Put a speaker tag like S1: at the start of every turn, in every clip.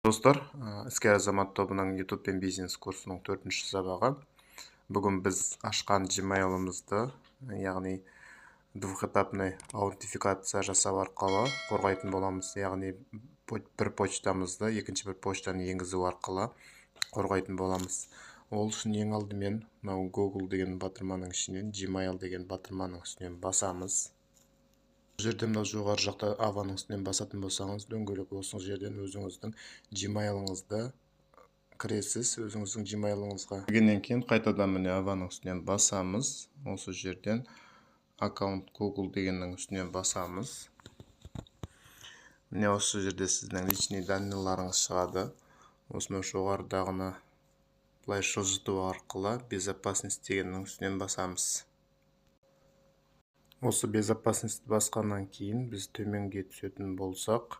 S1: Достар, Іскер азамат тобының YouTube пен бизнес курсының 4-ші сабағы. Бүгін біз ашқан Gmail-ымызды, яғни двухэтапный аутентификация жасау арқылы қорғайтын боламыз. Яғни бір почтамызды екінші бір почтаны енгізу арқылы қорғайтын боламыз. Ол үшін ең алдымен мынау Google деген батырманың ішінен Gmail деген батырманың үстінен басамыз. Бұл жерде мынау жоғары жақта аваның үстінен басатын болсаңыз, дөңгелек осы жерден өзіңіздің Gmail-ыңызды кіресіз, өзіңіздің Gmail-ыңызға. Кіргеннен кейін қайтадан міне аваның үстінен басамыз. Осы жерден аккаунт Google дегеннің үстінен басамыз. Міне осы жерде сіздің личный данныйларыңыз шығады. Осыны жоғарыдағыны былай жылжыту арқылы безопасность дегеннің үстінен басамыз. Осы безопасность басқаннан кейін біз төменге түсетін болсақ,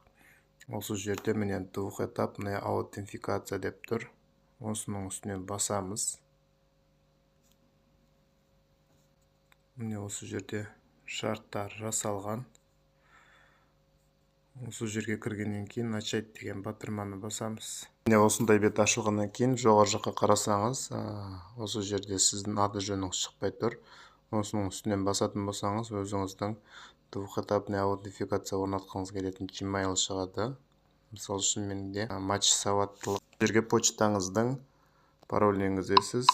S1: осы жерде міне двухэтапная аутентификация деп тұр. Осының үстінен басамыз. Міне осы жерде шарттар жасалған. Осы жерге кіргеннен кейін начать деген батырманы басамыз. Міне осындай бет ашылғаннан кейін жоғары жаққа қарасаңыз, осы жерде сіздің аты жөніңіз шықпай тұр. Осының үстінен басатын болсаңыз, өзіңіздің двухэтапный аутентификация орнатқыңыз келетін Gmail шығады. Мысалы үшін менде матч сауаттылық. Бұл жерге почтаңыздың паролін енгізесіз.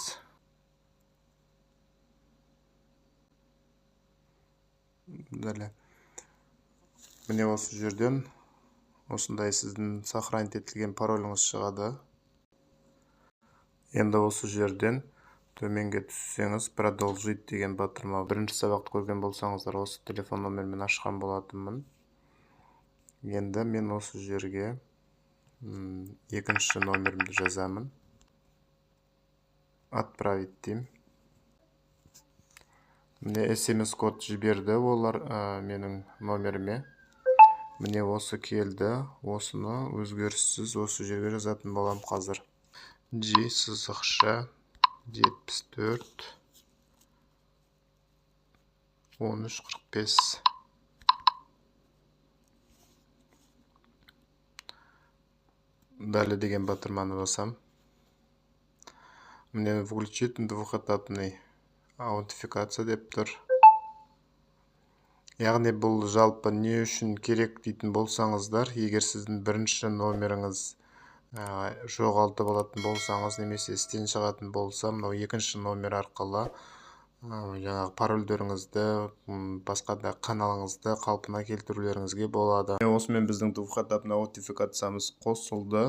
S1: Далее. Міне осы жерден осындай сіздің сохранить етілген пароліңіз шығады. Енді осы жерден төменге түссеңіз, продолжить деген батырма. Бірінші сабақты көрген болсаңыздар, осы телефон номермен ашқан болатынмын. Енді мен осы жерге екінші номерімді жазамын. Отправить деймін. Міне SMS код жіберді олар менің номеріме. Міне осы келді. Осыны өзгеріссіз осы жерге жазатын болам қазір. G сызықша 74 13 45. Далее деген батырманы басам. Міне включить двухэтапный аутентификация деп тұр. Яғни бұл жалпы не үшін керек дейтін болсаңыздар, егер сіздің бірінші номеріңіз жоғалтып алатын болсаңыз немесе істен шығатын болса, мынау екінші номер арқылы жаңағы парольдеріңізді, басқа да каналыңызды қалпына келтірулеріңізге болады. Осымен біздің двухэтапный аутентификациямыз қосылды.